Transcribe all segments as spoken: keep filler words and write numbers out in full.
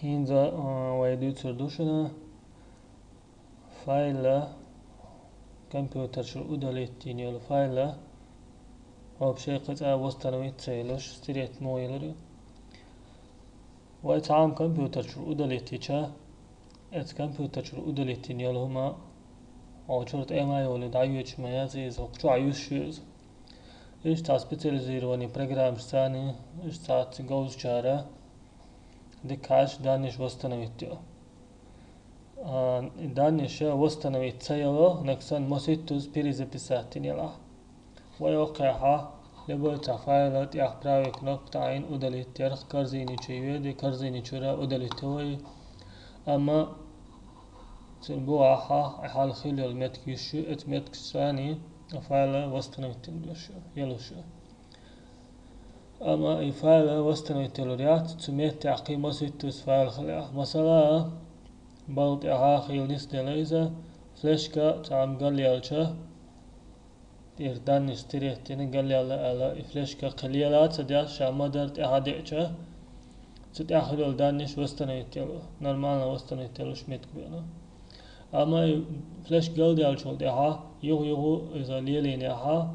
ХӀинца, а, вай дуьйцур ду шуна файла, компьютер чуьра удалить йина йолу файла, вообще кхин цкъа восстановить ца йолуш, стереть муха йилур ю. Вай цхьа хӀума компьютер чуьра удалить йича, оцу компьютер чуьра удалить йина йолу хӀума хьо чуьра тӀе ма йолу, дӀайоьдуш ма яц иза, хӀокху чохь юьсуш ю иза. Иштта цхьа специализированный программашца, иштта цхьацца говзачара дикка хьаьжча данныш восстановить йо. А, данныш восстановить ца йо, нагахь санна масийттазза перезаписать йина елахь. Вай хӀокхехь любой цхьа файла тӀехь правая кнопка таӀийна удалить ярх корзина чу йоьду, корзина чуьра удалить йо вай. Амма цуьнан бухахь хьалха хилла йолу меттиг юьсуш ю, оцу меттигашца файла восстановить йина йолуш ю, йолуш ю. Амма и файл восстановить йилур яц, цу меттехь кхин масийттазза файл хилахь. Масала, балха тӀехь хийла нисделла иза, флешка цхьа хӀума галъяьлча, тӀера данныш стереть йина галъяьлла аьлла, и флешка кхин лела а ца деш, ша ма-дарра тӀе хьадеъча, цу тӀехь хилла йолу данныш восстановить йилу, нормально восстановить йилуш меттиг беана. Амма и флешка галдаьллачул тӀаьхьа, юха-юха иза лелийнехь,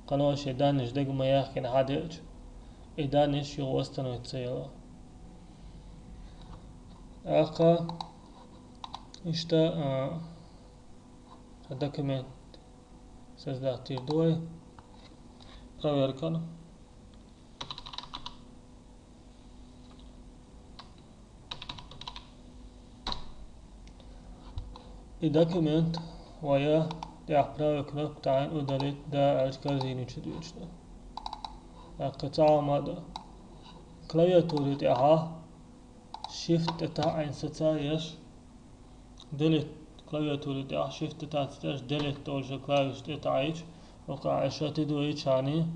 кхано шен данныш дага ма яхкина хьадеъча, и данныш юха восстановить ца йилу. ТӀаккха иштта, а, документ создать йийр ду вай проверкана. И документ вай тӀехь правая кнопка таӀийна удалить да аьлча корзина чу доьдуш ду. ТӀаккха цхьа хӀума ду. Клавиатури тӀехь Shift тӀе таӀийна саца еш, Delete, клавиатури тӀехь Shift тӀе таӀийна саца еш, Delete олуш йолу клавиш тӀе таӀийча, хӀокху аша тидойту шуна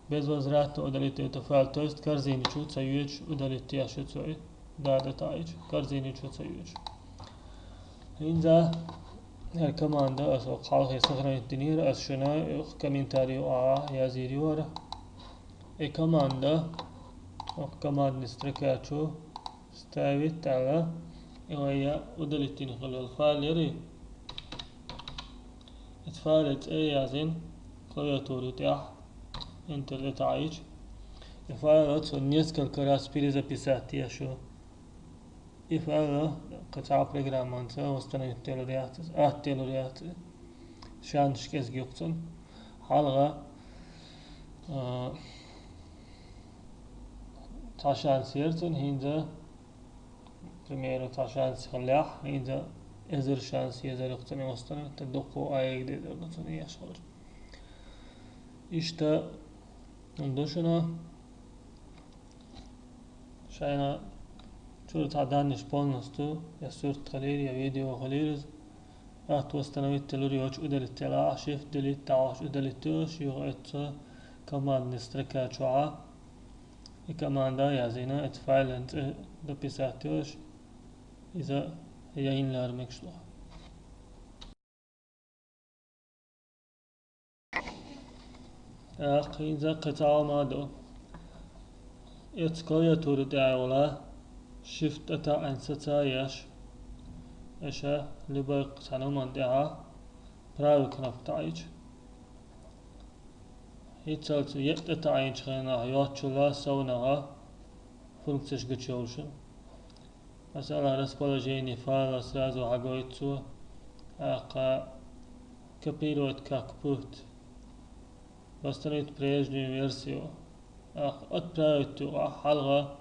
безвозвратно удалить йойту файл, то есть корзина чу ца йоьдуш удалить еш ю цо и да тӀе таӀийча, корзина чу ца йоьдуш. ХӀинца хӀара команда аса хьалхе сохранить динера, аса шуна комментарий юкъахь язйийр ю хӀара. И команда, хӀокху командный строка чу вставить аьлла, и вай удалить дина хилла йолу файл яра. Оцу файлан цӀе а язйина, клавиатури тӀехь Enter тӀе таӀийча, и файл цо несколько раз перезаписать еш ю. И файл кхин цхьа программанца восстановить делур яц иза, атта делур яц иза. Шансаш кӀезиг ю-кх цуьнан. Хьалха, а, цхьа шанс яра цуьнан, хӀинца, к примеру, цхьа шанс хиллехь, хӀинца эзар шанс езар ю-кх цуьнан восстановить, дуккха а айга дезар ду цуьнан еш хилча. Иштта ду шуна. Шайна чуьра цхьа данныш полностью, я сурт хилира, я видео хилира, атта восстановить делур йоцуш удалить делахь, Shift Delete таӀош удалить йо, шуьга оцу командный строка чохь и команда язйина, оцу файлан цӀе дописать йо, иза яйина лара мегаш ду. ТӀаккха хӀинца кхин цхьа хӀума ду. Оцу клавиатури тӀехь йолу Shift тӀе таӀийна саца еш, аша любой цхьана хӀуманна тӀехь правая кнопка таӀийча. ХӀинццалц етт тӀе таӀийначу хенахь йоцчул совнагӀа функцеш гучуйовлу шуна. Масала, расположение файла сразу хьагойту цо, тӀаккха копировать как путь, восстановить прежнюю версию, тӀаккха отправить юкъахь хьалха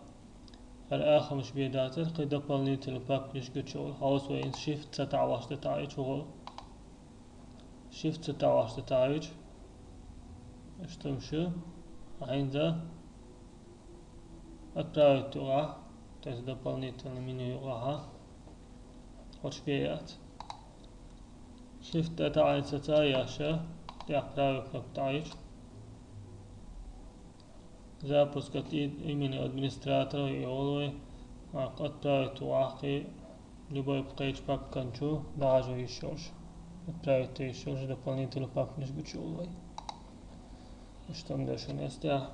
хӀара ахамаш бен дацара, кхин дополнительно папканаш гучуйовлу. Хьовса вай, хӀинца Shift ца таӀош тӀе таӀийча хӀокху. Shift ца таӀош тӀе таӀийча, иштта хӀума ю, хӀинца отправить юкъахь, то есть дополнительно меню юкъахь, хӀорш бен яц. Shift тӀе таӀийна саца еш, тӀехь правая кнопка таӀийча. Запуск от и-, имени администратора йолу вай, тӀаккха отправить юкъахь кхин любой кхечу папкан чу дӀахьажо йиш йолуш, отправить йиш йолуш дополнительно папканаш гучуйовлу вай. Иштта хӀума ду шуна эццахь.